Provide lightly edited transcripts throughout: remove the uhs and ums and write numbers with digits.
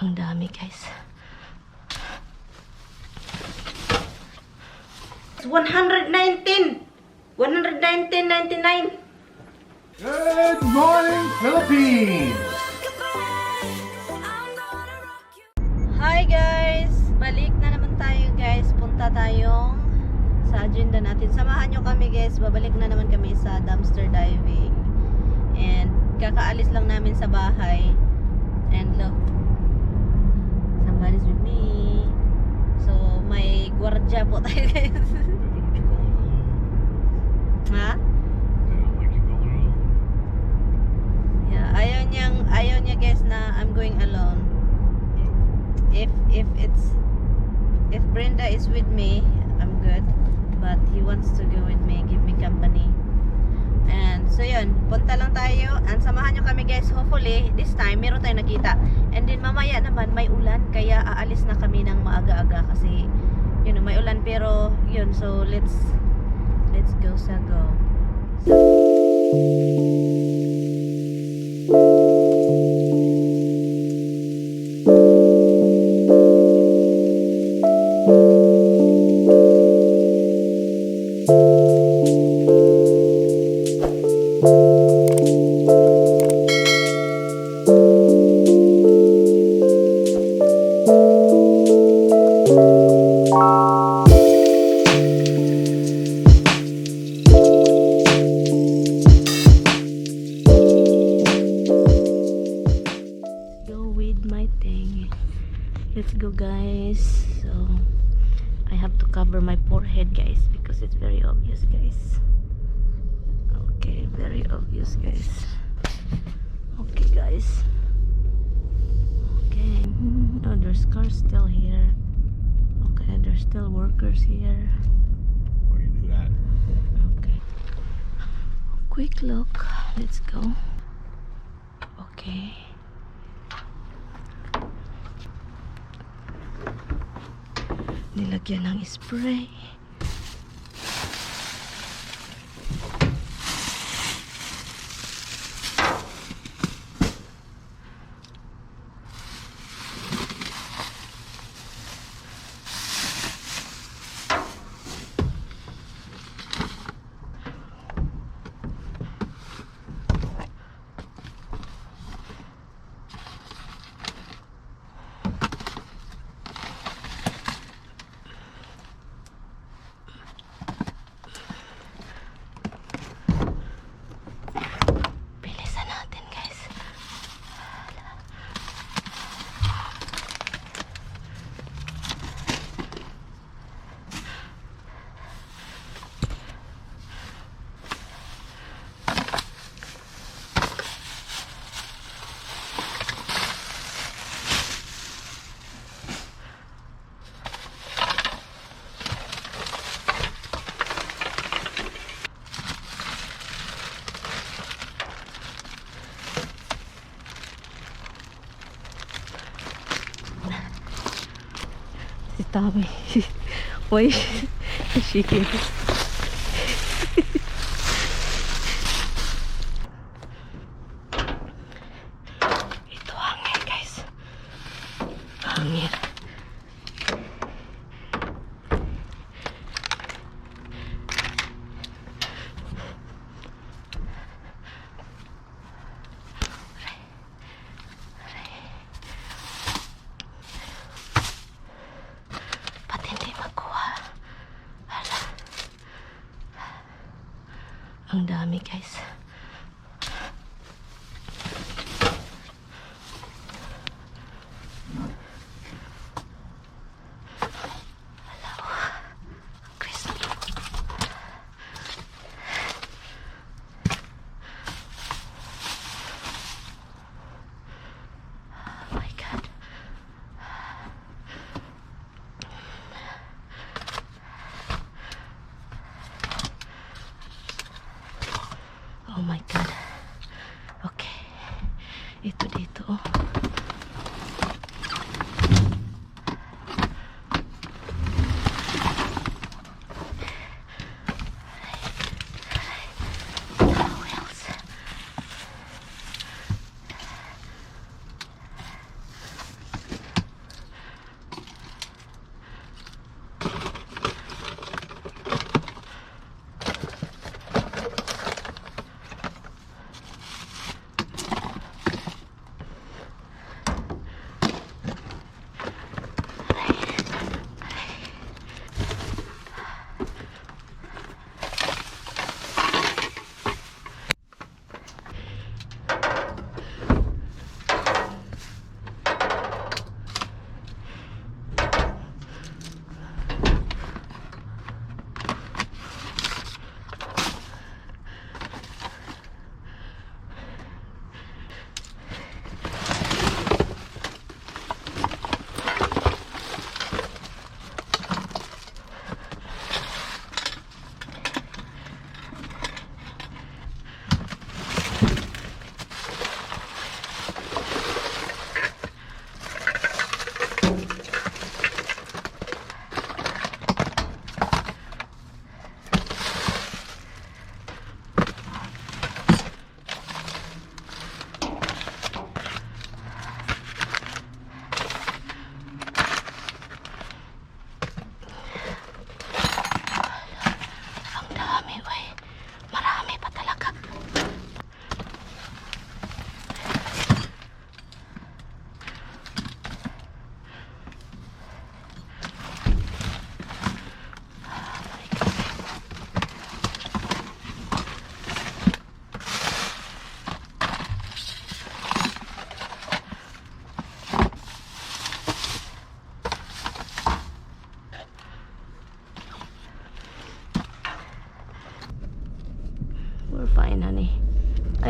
Ang dami guys. 119. 119.99. Good morning, Philippines! Hi guys! Balik na naman tayo guys. Punta tayong sa agenda natin. Samahan nyo kami guys. Babalik na naman kami sa dumpster diving. And kakaalis lang namin sa bahay. And look, somebody's with me. So may gwardiya po tayo guys. Ha? Yeah, ayaw niya guys na I'm going alone. If Brenda is with me, I'm good. But he wants to go with me, give me company. And so yun, punta lang tayo. And samahan nyo kami guys. Hopefully, this time, meron tayong nakita. And then mamaya naman, may ulan. Kaya aalis na kami ng maaga-aga. Kasi, yun, may ulan. Pero, yun, so let's go sa go. Let's go guys. So I have to cover my forehead guys because it's very obvious guys. Okay, very obvious guys. Okay guys. Okay. Oh, there's cars still here. Okay, there's still workers here. Oh, you knew that. Okay. Quick look. Let's go. Okay. Nilagyan ng spray. Si Tommy. Why is she shaking? Ito hangin guys. Hangin. Ang dami guys.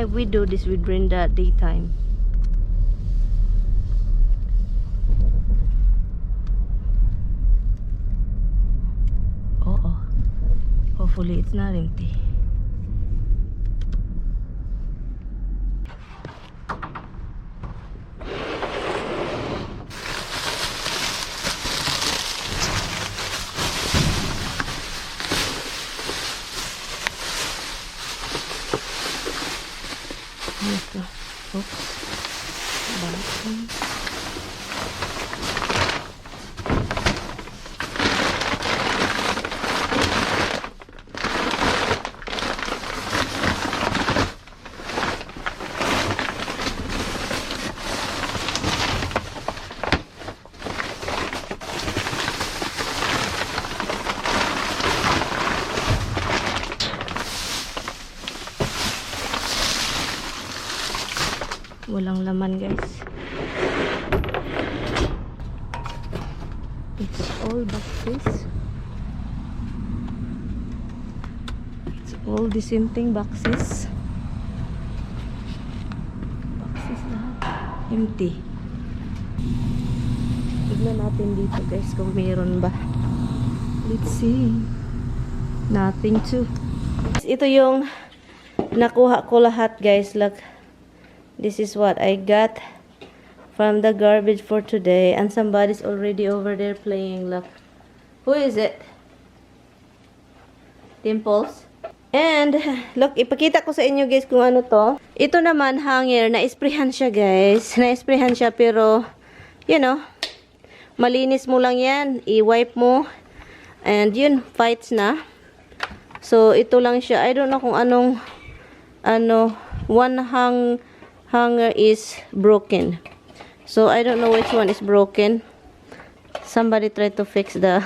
we do this with Brenda daytime. Oh. Hopefully it's not empty. Ito. Oops. Balakan. Walang laman, guys. It's all boxes. It's all the same thing, boxes. Boxes lahat. Empty. Tignan natin dito, guys, kung mayroon ba. Let's see. Nothing too. Ito yung nakuha ko lahat, guys. Look. This is what I got from the garbage for today. And somebody's already over there playing. Look. Who is it? Dimples? And, look, ipakita ko sa inyo, guys, kung ano to. Ito naman, hanger. Na-sprayhan siya, guys. Na-sprayhan siya, pero, you know, malinis mo lang yan. I-wipe mo. And, yun, fights na. So, ito lang siya. I don't know kung anong, one hanger is broken. So I don't know which one is broken. Somebody try to fix the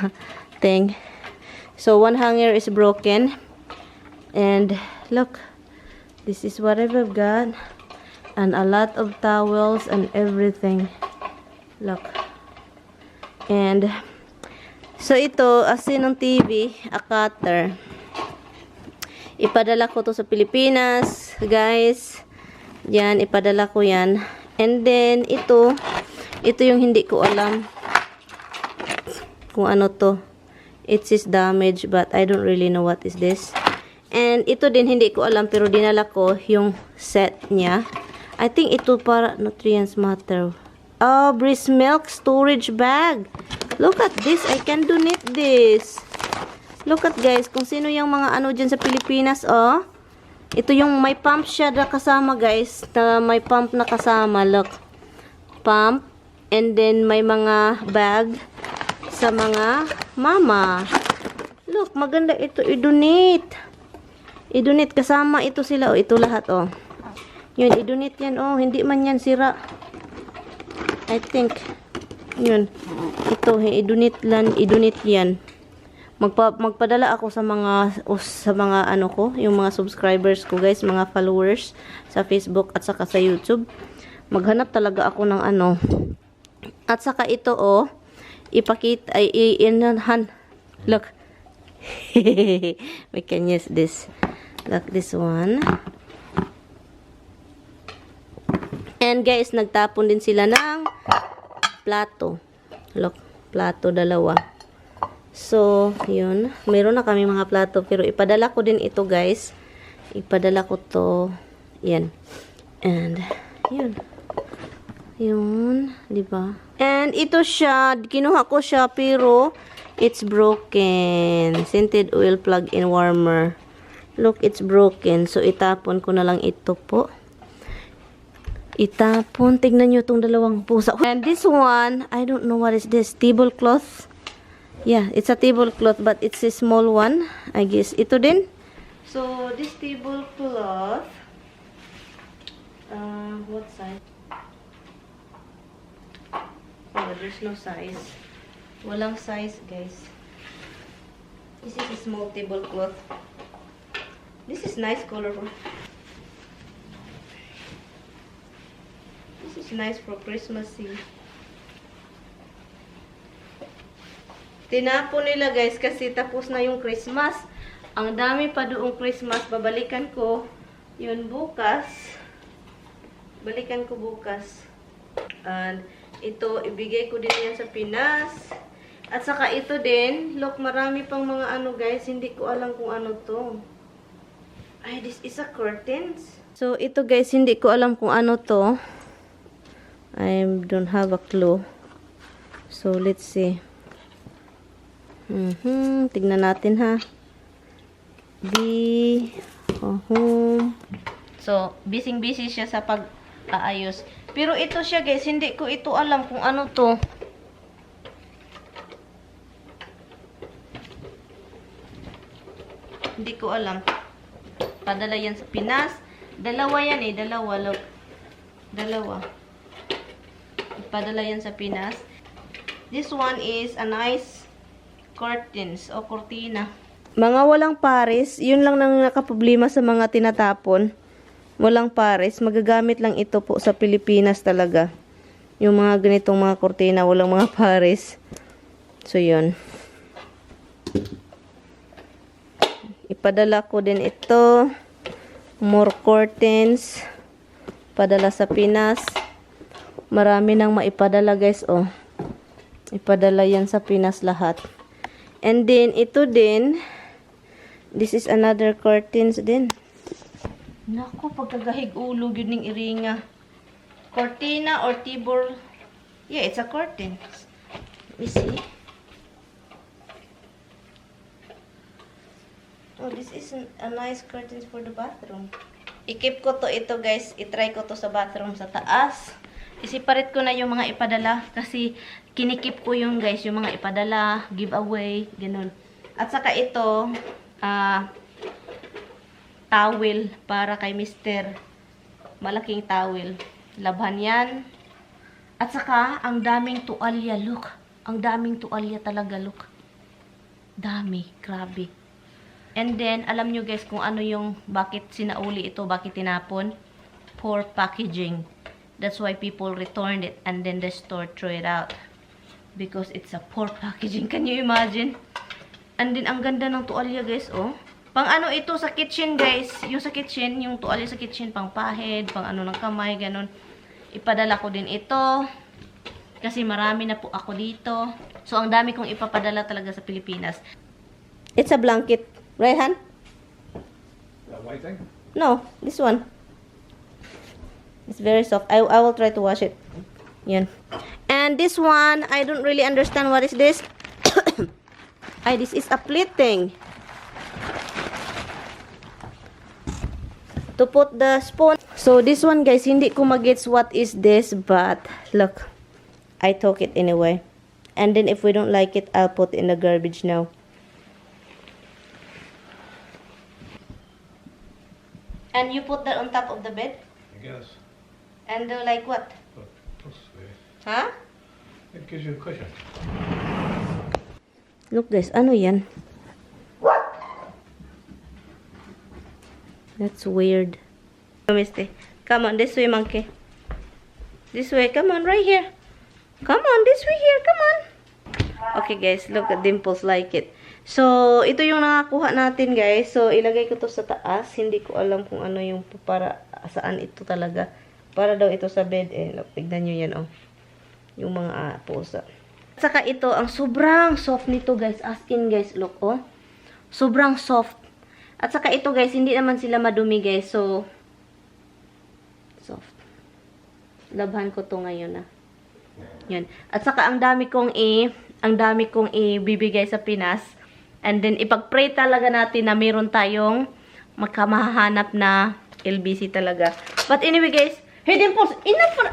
thing. So one hanger is broken. And look, this is what I've got. And a lot of towels and everything. Look. And so ito, asin ng TV, a cutter. Ipadala ko to sa Pilipinas, guys. Yan, ipadala ko yan. And then, ito yung hindi ko alam kung ano to. It is damaged, but I don't really know what is this. And ito din, hindi ko alam, pero dinala ko yung set niya. I think ito para nutrients matter. Oh, breast milk storage bag. Look at this. I can donate this. Look at, guys, kung sino yung mga ano dyan sa Pilipinas, oh. Ito yung may pump siya na kasama, guys. Na may pump na kasama. Look. Pump. And then may mga bag sa mga mama. Look, maganda ito. I-donate. I-donate. Kasama ito sila. Oh, ito lahat, oh. Yun, i-donate yan. Oh, hindi man yan sira. I think. Yun. Ito, i-donate lang. I-donate yan. Magpadala ako sa mga ano ko, yung mga subscribers ko, guys, mga followers sa Facebook at saka sa YouTube. Maghanap talaga ako ng ano. At saka ito, oh, ipakita ay look. We can use this. Look, this one. And guys, nagtapon din sila ng plato. Look, plato dalawa. So, yun. Mayroon na kami mga plato. Pero ipadala ko din ito, guys. Ipadala ko to. Yan. And, yun. Yun. Diba? And ito siya. Kinuha ko siya, pero it's broken. Scented oil plug-in warmer. Look, it's broken. So, itapon ko na lang ito po. Itapon. Tignan nyo itong dalawang pusa. And this one, I don't know what is this. Tablecloth. Yeah, it's a tablecloth, but it's a small one, I guess. Ito din. So, this tablecloth, what size? Oh, there's no size. Walang size, guys. This is a small tablecloth. This is nice color. This is nice for Christmassy. Tinapon nila, guys, kasi tapos na yung Christmas. Ang dami pa doong Christmas. Babalikan ko Yun, bukas. Balikan ko bukas. And ito, ibigay ko din yan sa Pinas. At saka ito din, look, marami pang mga ano guys, hindi ko alam kung ano to. Ay, this is a curtains. So, ito guys, hindi ko alam kung ano to. I don't have a clue. So, let's see. Tignan natin ha. Home. So, busy siya sa pag-aayos. Pero ito siya guys, hindi ko ito alam kung ano to. Hindi ko alam. Padala yan sa Pinas. Dalawa yan eh, dalawa. Look. Dalawa. Padala yan sa Pinas. This one is a nice curtains o cortina. Mga walang pares, yun lang nang nakaproblema sa mga tinatapon. Walang pares, magagamit lang ito po sa Pilipinas talaga. Yung mga ganitong mga cortina, walang mga pares. So, yun. Ipadala ko din ito. More curtains. Padala sa Pinas. Marami nang maipadala guys, oh. Ipadala yan sa Pinas lahat. And then, ito din, this is another curtains din. Naku, pagkagahig ulo, yun yung iringa. Cortina or tibor. Yeah, it's a curtain. Let me see. Oh, this is a nice curtains for the bathroom. I-keep ko to ito guys. I-try ko to sa bathroom sa taas. I-separate ko na yung mga ipadala kasi kinikip ko yung guys, yung mga ipadala, giveaway, ganun. At saka ito, towel para kay Mr. Malaking towel. Labhan yan. At saka, ang daming tuwalya, look. Ang daming tuwalya talaga, look. Dami, grabe. And then, alam nyo guys kung ano yung, bakit sinauli ito, bakit tinapon? Poor packaging. That's why people returned it and then the store threw it out. Because it's a poor packaging. Can you imagine? And then, ang ganda ng tuwalya, guys, oh. Pang ano ito sa kitchen, guys. Yung sa kitchen, yung tuwalya sa kitchen, pang pahid, pang ano ng kamay, ganun. Ipadala ko din ito. Kasi marami na po ako dito. So, ang dami kong ipapadala talaga sa Pilipinas. It's a blanket. Right, Han? That white thing? No, this one. It's very soft. I will try to wash it. Yan. And this one, I don't really understand what is this. Ay, this is a plate thing. To put the spoon. So, this one, guys, hindi ko magets what is this, but look. I took it anyway. And then, if we don't like it, I'll put it in the garbage now. And you put that on top of the bed? I guess. And like what? Look, this way. Huh? It gives you a cushion. Look guys, ano yan? That's weird. Mister, come on, this way, monkey. This way, come on, right here. Come on, this way here, come on. Okay guys, look at Dimples like it. So, ito yung nakakuha natin guys. So, ilagay ko to sa taas. Hindi ko alam kung ano yung para saan ito talaga. Para daw ito sa bed. Eh, look, tignan nyo yan oh. Yung mga pusa. At saka ito, ang sobrang soft nito guys. As in guys, look oh. Sobrang soft. At saka ito guys, hindi naman sila madumi guys. So, soft. Labhan ko to ngayon ah. Yan. At saka ang dami kong ibibigay sa Pinas. And then, ipag-pray talaga natin na meron tayong makamahanap na LBC talaga. But anyway, guys, hey, Dimples, enough for...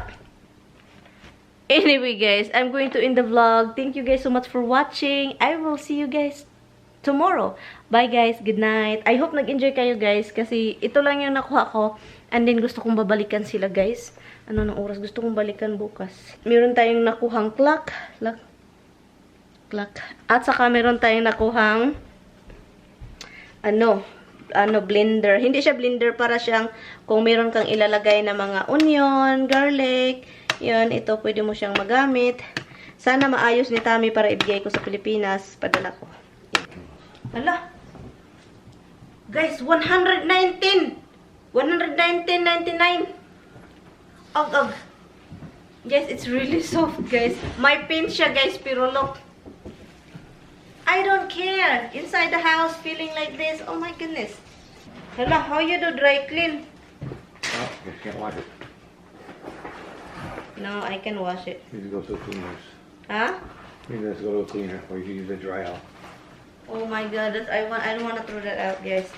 Anyway, guys, I'm going to end the vlog. Thank you guys so much for watching. I will see you guys tomorrow. Bye, guys. Good night. I hope nag-enjoy kayo, guys, kasi ito lang yung nakuha ko. And then, gusto kong babalikan sila, guys. Ano ng oras? Gusto kong balikan bukas. Meron tayong nakuhang clock. At saka meron tayong nakuhang blender. Hindi siya blender, para siyang kung meron kang ilalagay na mga onion, garlic, yun, ito pwede mo siyang magamit. Sana maayos ni Tami para ibigay ko sa Pilipinas. Padala ko. Hala. Guys, 119. 119.99. Ugh. Guys, it's really soft, guys. My pin siya, guys, pero look. I don't care. Inside the house, feeling like this. Oh my goodness. Hala, how you do dry clean? Oh, you can't wash it. No, I can wash it. You need to go to the cleaners. Huh? You need to go to a cleaner, or you can use a dry out. Oh my god, I don't want to throw that out, guys.